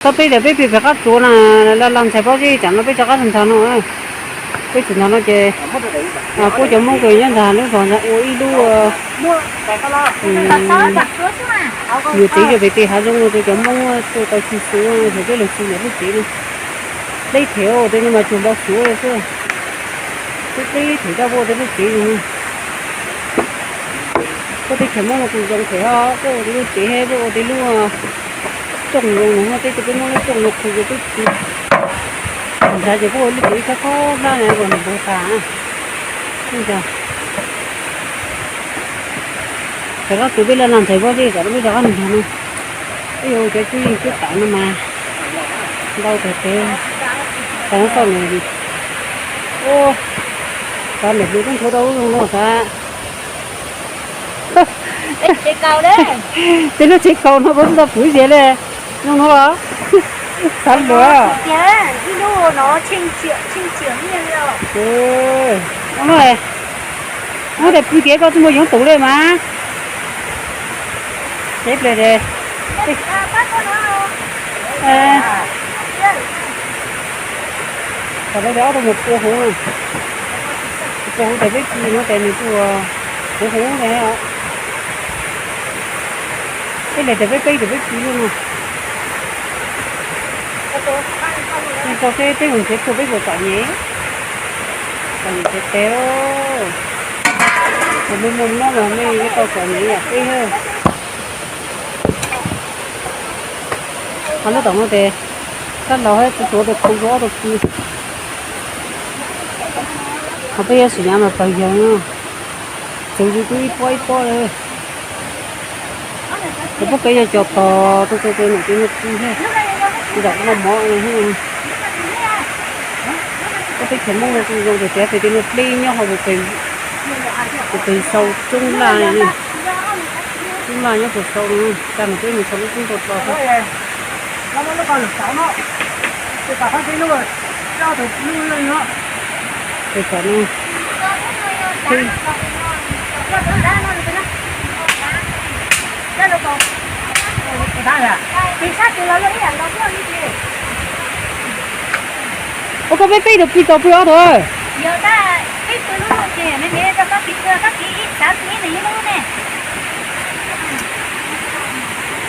Peb tias peb pem pem qab tsuav na, los ntxhais pob zeb tsam no peb rov qab ntag no. Peb tsis ntag no ces puab cov Hmoob kws nyob ntag lub zog ntag ua ib lub yuav tsev rau pem tej hav zoov rau cov Hmoob tuaj tau tsis xwb, thaum peb los tsis ntawm lub tsev no. Deb them tej no mas tsuas npau suav xwb, peb deb them rau puab tej lub tsev no. Puab teb chaws Hmoob no kuj zoo them, puab ua tej lub tsev, puab ua tej lub rooj zoo no, peb ua peb Hmoob lub rooj no khu rau peb txiv. Ntxhais ces puab ua lub tsev khob khob hlab na, puag nram puag tas. Rov qab tsuav peb laj laj ntxhais pob zeb tsam no peb rov qab ntag no. Peb yuav ua cov cuab yeej cuab tam no mas ntau tag tes. Tag no txoj niam, ua, tag niam hluas tub nthuav rau lub zoo no xav. Tej lub tsev kaus no puas tau pwv zias li zoo no los xav luag. Ub, tias pw tiag koj tsis muaj yoov tus li mas. Tsev ple, thaum no ces ob tug mus pua huv, pua huv tas peb pw no ces nws kuj huv huv ntag. Peb li tas peb peb tas peb pw li no. Tau seb peb mus nrhiav tshuaj peb puas txom nyem. Txom nyem tes tes, kuv muaj muaj mob los nej yuav tau txom nyem ib yam peb. Ho lub tom no ces sab laug hab tsuav tsuav tus khu rau ob tug pw. Ho peb yuav sim nyav mas pawg yawg no, txwv yus tub ib pob ib pob li. Ces puab kev yog cov tog rau rau tus nom tis no pw thiab, zaum noj mov no. Puab teb chaws Hmoob no kuj zoo tias pem tej no dleb nyob hauv pes, pes sau coob laj, coob laj nyob puag sau no. Tag no peb mus sau lub roob rau tod xwb. Pem tom no. Ua koj peb peb tug pw tau pw ob tug.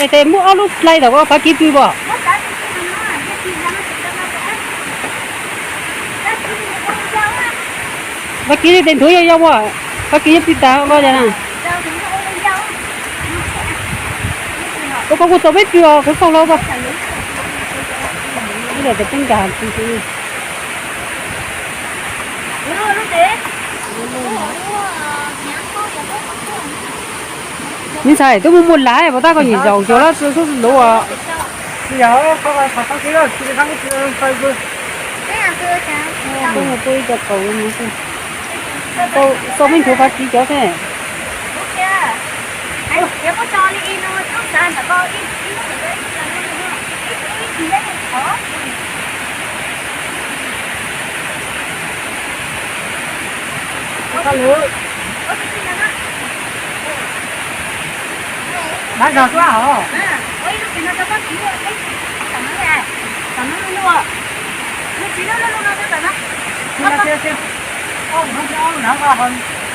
Es tes muab ob lub plai tom ko Fav Kiv pw pom. Fav Kiv li tes nthuav yau yau as, Fav Kiv yuav pw tag ko cas na. Ua koj kuj tau peb pw os, kuv xauj hlo pom. Ib yam tias peb nkag pw xwb. Me ntxhais, twb muaj muaj lav, puas tab koj nyiam zaum cov lab xub xub luv os. Mus pw ib co kaus no xwb. Xauj peb nthuav Fav Kiv cov xwb. Nab zog tuaj hov.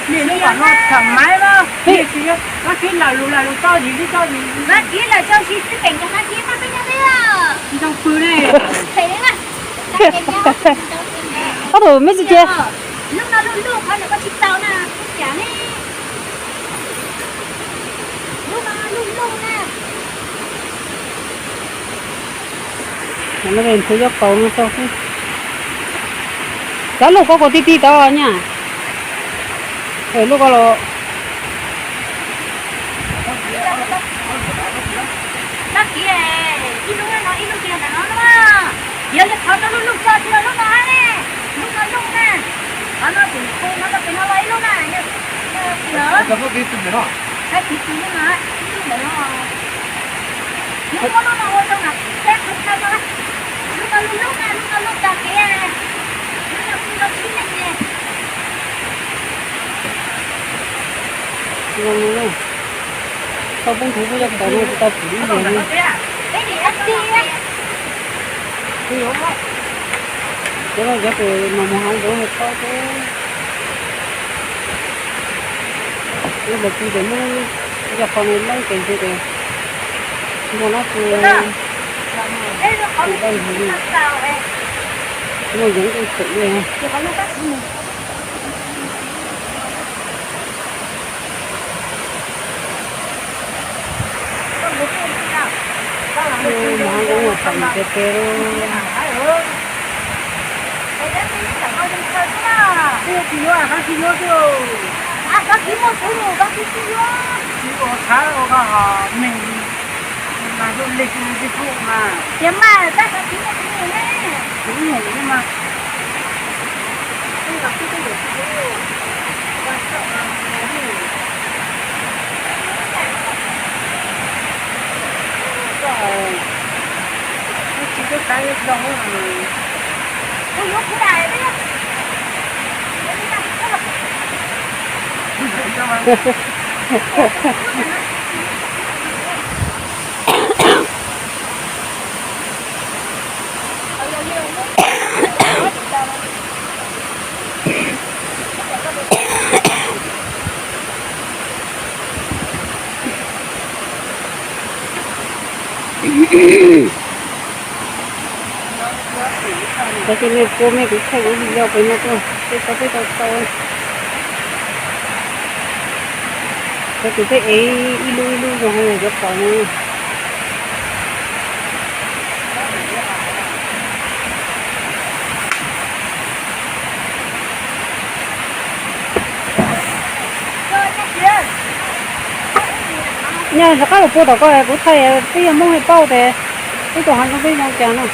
Nim no kom no txham maiv na, nim tsis yog, Vab Kib lam lus lam lus txoj zis xwb txoj zis. Vab Kib lam txoj zis xwb pem cov Vab Kib pab peb nyob peb zoo pw ne. Ob tug me tsis cia. Lub no luj luj qhov ntawd koj tsis tau na, kuv piav ne. Lub no luj luj na. Nthuav cov kaus no xwb. Cov lub ko kuj ti ti tod nyaj. Lub ko los. Tag kis ib lub no ib lub kiag ntawm no na. Yog li qhov no luj luj tso tsis yog lub no hab ne. Lub no luj na. Qhov no tseem pum no rau pem no los ib lub na. Tag kis pw lub no, ib lub ntawm no. Lub no ua rau mas peb qhov tau no. Lub no luj luj na, lub no luj tag kev. Lub no kuj tau tsib leeg ne. Tau poob nthuav peb cov kaus no tsis tau pum ib leeg li. Cov no cov tus mas mus hauv nkuav hais paub xwb. Lawv tus ces muab cov qhov no leej ces ntshe ces muaj no tus tus daj ntxwv li, muaj yoov dej xwm li. Mus hauv nkuav mus pom nws tes tes lawm. Cov tus me kua me kuv thaij kuv video pem no tuaj, peb tau peb tau tau. Cov tus peb ev ib lub ib lub zoo heev cov pom no. Nyaj rov qab los pua tom ko kuv thaij peb yog Hmoob hais paub tias peb tus hav zoov peb zoo cas no.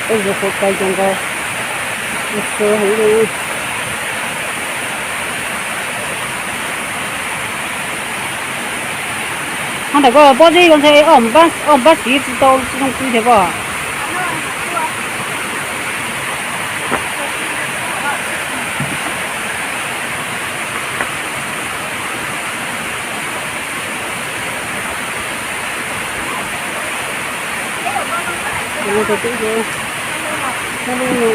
Peb yuav qhuav kawg ces nkaus sua heev li. Qhov ntawm ko pob zeb ko ntshe ob ob pab siv tsis tau tsis zoo pw thiab pob. Tus no tus twb, muab lub no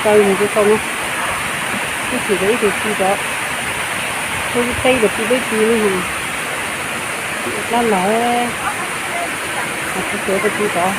kaw mus rau tau no, ib tug rau ib tug pw tod, peb ib tug pw peb tug no, dab laug, kuv tuav rau pw tod.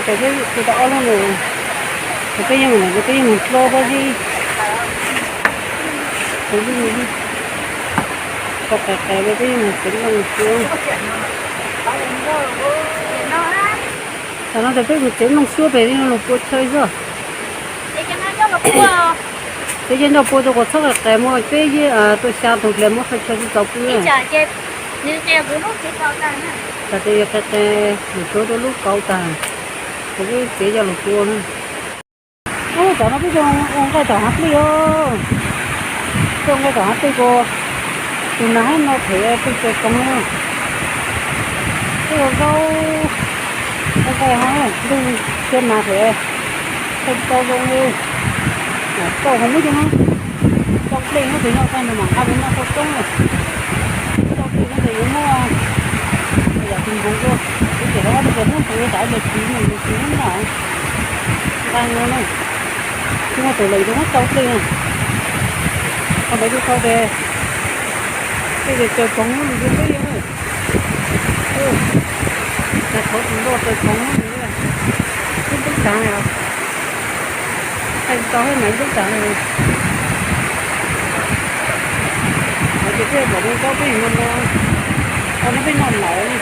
Ces peb pw tau ob lub no, ces peb yeej mus, peb yeej mus hlob pob zeb. Tus lub no, tau qis qis li peb yeej mus tsev looj xwb. Tam no ces peb mus tsev looj xwb pem li no los pua chaw xwb. Ces cov nco pua rau kom txhob qis qis muaj peb tuaj xya tus dlej muab qhov chaw tsis txaus pw. Tam ces yog qis qis, mus tsuav rau lub kauv tag, ces peb tsev yog los pua na. Ub, tam no peb ua nqaij tom hav dlej os. Peb ua nqaij tom hav dlej ko, tus nag hab no phem pw tsaws koog. Peb ua zaub, ua nqaij ho ntuj sia nag phem, thaij tsis tau zoo li. Tau ho muab cov no tau dlej nyob pem no tag nws mam nqa pem no tau roob na. Tau dlej no ces yuav muab yam tus nkoos dua, kuv ces rov qab tus hnub kuv yuav tas tus txiv mus tus hnub na. Nqa no na, tsis muaj tus lawm tus muab tau dlej na. Qhov ntawd kuj tau ces dlej ces tsaws koog lug dua peb li na. Tus, cas qhov tus loj txawv txhoov, ib tub tsav os. Thaij tau hab mas ib tub tsav. Hais tias peb pom zoo nkauj peb no, no peb noj lawm.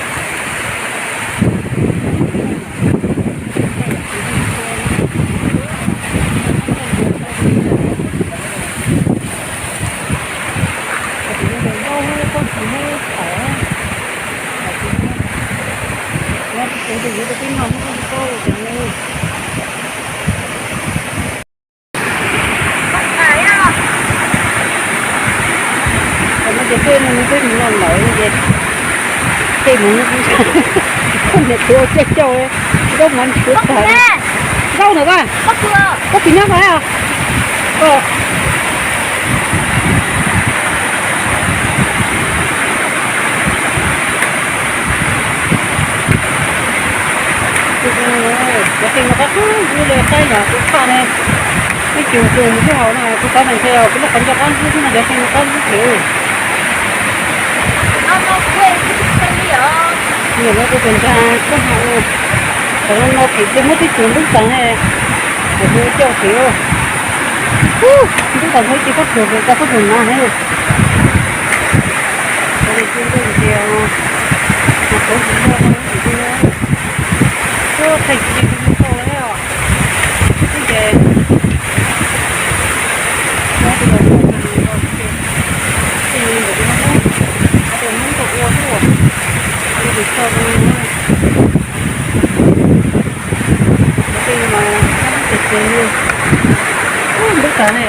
Ces peb no peb mus no lawm ces tej mus, niam txiv ua caij cauj, zaub mov tshuav tag. Zaub ntawm koj, koj tim nyob qhov. Cov tej no qab qab ntsuab li qaib yog kuv tshaj ne. Ib cus cus mus sib haum no kuv xav tias ntshe kuv lub qhov ncauj qab ntsuab xwb no cov tej no qab ntsuab ces. Niam no kuv tus ntsa koj ha u. Thaum no no pem tej muab tib tug ntub tag ne, kuv coj pem. Ntub tag nrho ib ce khaub plhws, rau khaub plhws na he. Ua li kuj ntuj nti, mas kuv tsis muaj no kuv tsis muaj. Thaij tsis tau li os. Ib ces muab tus los mus ntawm tus no, tus Hmoob tau ua tuaj, ua tus tso tus no. Cov tej no mas ces ces li. Ub, ntub tag ne.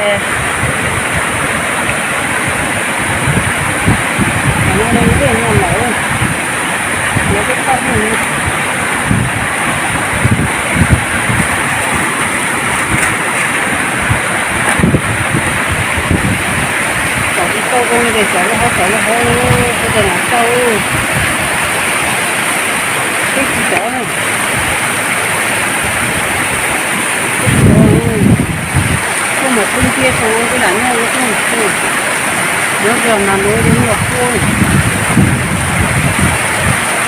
Tam no li peb no lawm, lawv peb paj pug. Tom tsis tau zoo li ces xyov lub hauv xyov lub hauv, kuv tej lam tau. Twb tsis tau. Kuj mam pub ntsia rau kuv lam nyob ua tuj, nyob zos mas luag yeej muaj kuj.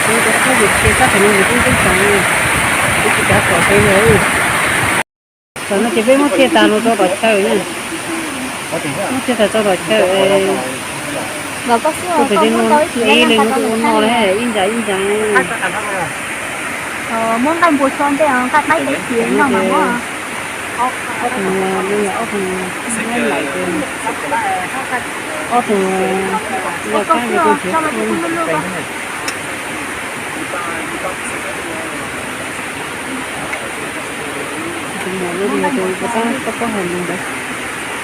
Kuv cov kub vim tsis sab pem no yus twb ntub tag, kuv tsis kav kom peb yog. Tam no ces peb muab txiaj tas los rau tom chaw na. Muab txiaj tas rau tom chaw. Kuv tus tij no ib leeg no ua no li ib ntsa ib ntsa. Muab nqaij npua so ntej, nqaij qaib peb tiv no mas muab. Ob tug no, ob tug no, ob tug no, ob tug no, ob tug no. Tus muam no yog tus koj pab hais li ntawd.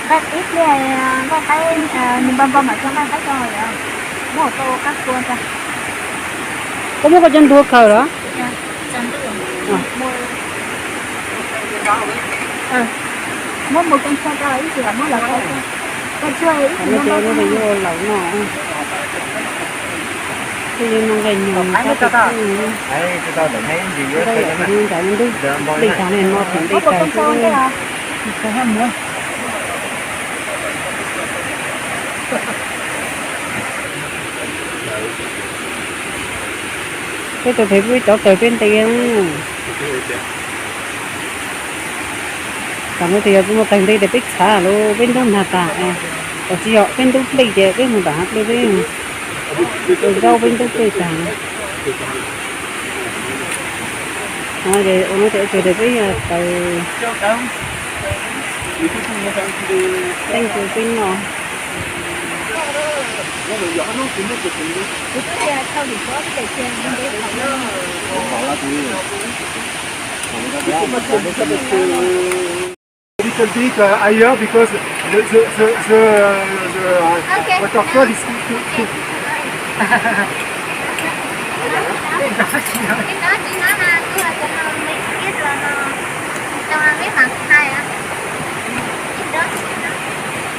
Nqaij qib thiab nqaij qaib, nws npau npau mam coj nqaij qaib rau yom. Muab tau qab kua ntag. Koj muab koj cov ntuag khaws los? Muab mus koj txhua rau ib tug muab los koj txhua ib tug no. Yuav ua laus no. Twb yeej muaj nqaij nyoog tab sis ntawm ntub nplej tag ne, no tseem nplej tag xwb. Peb tus phem pub ib cov kawg peb nte. Tam no tias yog tsis muaj tawg nte tias peb txhav los peb ntub nag tag. Tam tsis yog peb ntub nplej ces peb mus nram hav nplej peb mus ua zaub peb ntub nplej tag. No ces ua no ces ua tsuas tias peb tawg teeb rau peb noj. Little bit, uh, higher because the, the, the, the, uh, waterfall is too, too, too.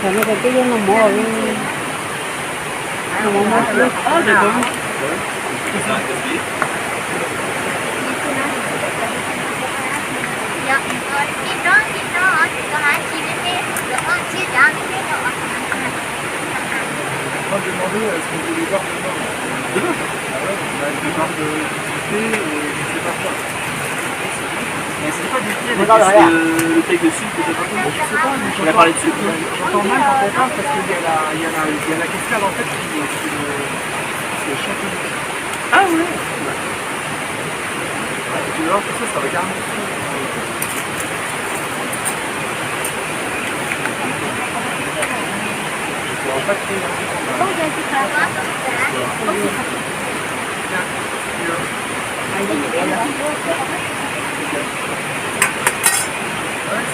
Tam no ces peb yuav noj mov. Une part de, de thé, euh, je sais pas quoi. Mais c'est pas du thé avec des, euh, le steak dessus, peut-être un peu. Je sais pas, mais j'entends, j'entends mal quand elle parle parce qu'il y a la, il y a la, il y a la cascade en fait qui, qui me, qui me choque. Ah ouais. Tu vois, ça, ça regarde.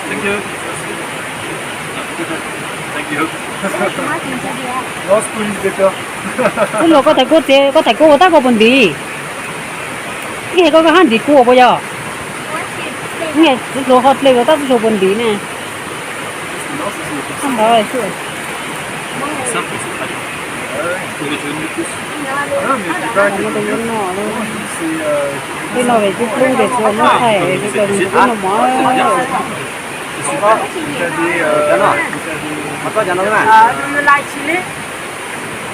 Thank you. Thank you. Lost police better. Tub hluas, koj thaiv kuv txiv, koj thaiv kuv ua tab koj puas ntiv? Ib hais koj koj hab ntiv kuv puas yog? Niam tub hluas ho dle ua tab tub hluas puas ntiv ne? Ntawd xwb. Tej no ces kuv pub tias tsis muab thaij, kuv cov nws tub no mov. Do you like chili?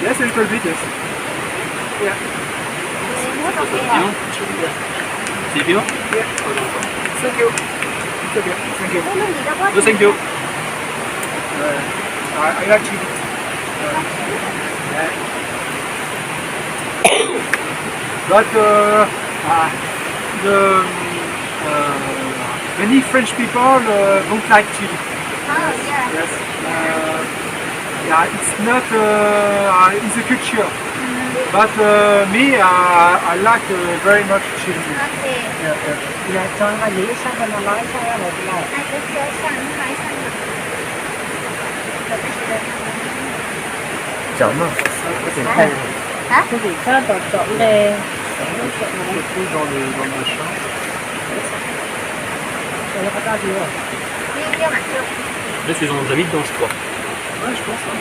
Yes, a little bit, yes. Yeah. C'est bien? C'est bien? Yeah. Thank you. It's okay. Thank you. No, thank you. Uh, I, I like chili. Uh, yeah. But uh, uh, the uh, many French people uh, don't like chili. Oh, yeah. Yes. Uh, yeah, it's not uh, uh, in the culture. Mm. But uh, me, uh, I like uh, very much chili. Okay. Yeah, yeah. Yeah, cho nqa ib sab no, no ib sab no. Ai, kuv ib sab no, ib sab no. Chọn mà. Có thể thay. Hả? Cái gì có chọn chọn đây. Chọn cái gì đó mà sao? Là j'habite dans, je crois.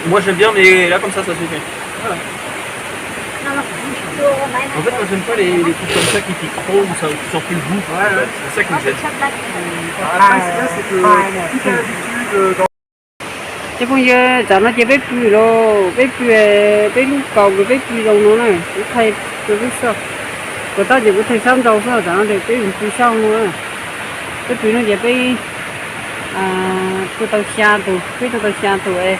Moi, j'aime bien, mais là, comme ça, ça suffit. En fait, moi, j'aime pas les, les trucs comme ça qui piquent trop ou ça, qui sentent plus le goût. Ouais, ouais. C'est ça qui me gêne. Après, c'est ça, c'est que si t'as l'habitude, euh, dans Ces phooj ywg, tam no ces peb pw lawm, peb pw, peb lub kaus peb pw zoo no na, kuv thaij rau peb xwb. Kuv tab ces kuv thaij sab nraud xwb, tam no ces peb pw sab no na. Peb pw no ces peb tuaj tau xya tus, peb tuaj tau xya tus.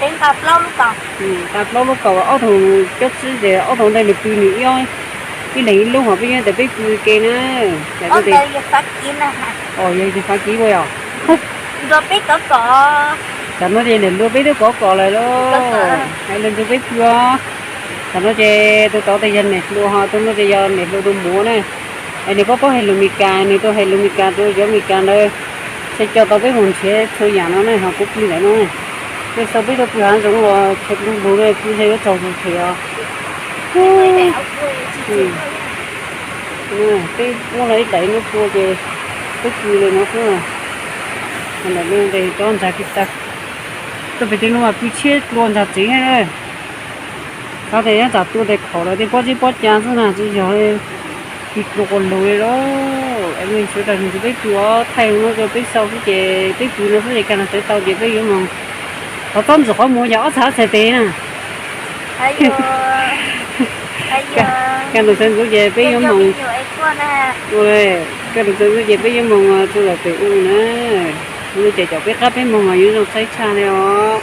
Nqa plaub lub kaus, ob tug cob tsib ces ob tug ntawd nws pw nws ib, ib leeg ib lub, ho peb nyob ntawm peb pw ke na. Os, yog tus Fav Kiv ua yog. Tam no ces niam hluas peb twb kov kom lawm lauj. Hais lus nrog peb pw os. Tam no ces tus tod ces yog niam hluas, ho tus no ces yog niam hluas tus muam na. Es nws paub paub hais lus Mes Kas, nws tau hais lus Mes Kas rau cov Mes Kas ntawd, thiaj coj tau peb mus nrhiav txhua yam no na, ho kuv pw ntawm no. Peb sau peb tuaj pw hav zoov los tshav ntuj npug na, pw hle yuav tsaug tus them os. Peb muab no ib daim no pua ces peb pw li no xwb. Ntawm no ces cov ntxhais pw tag. Tuaj pem tej no mas pw tshiab dlua ntxhais tsev na. Xav tias nyob tsam tua tes khaum lawm tej pob zeb pob ca xwb na, tsis yog pw dlua quas lug li lauj. Sawv daws nrog peb pw os, thaij no rau peb sau xwb ces peb pw no xwb ces kaj ntug sawv tau ces peb yuav moog. Qhov txob ntxwm qhov muag yog ob txhais ob txhais tes na. Kaj ntug sawv ntxov ces peb yuav moog. Kaj ntug sawv ntxov ces peb yuav moog txug lawm pem u na. Kuv cem caum peb qab peb moog mas yuav zoo saib tshaj li os.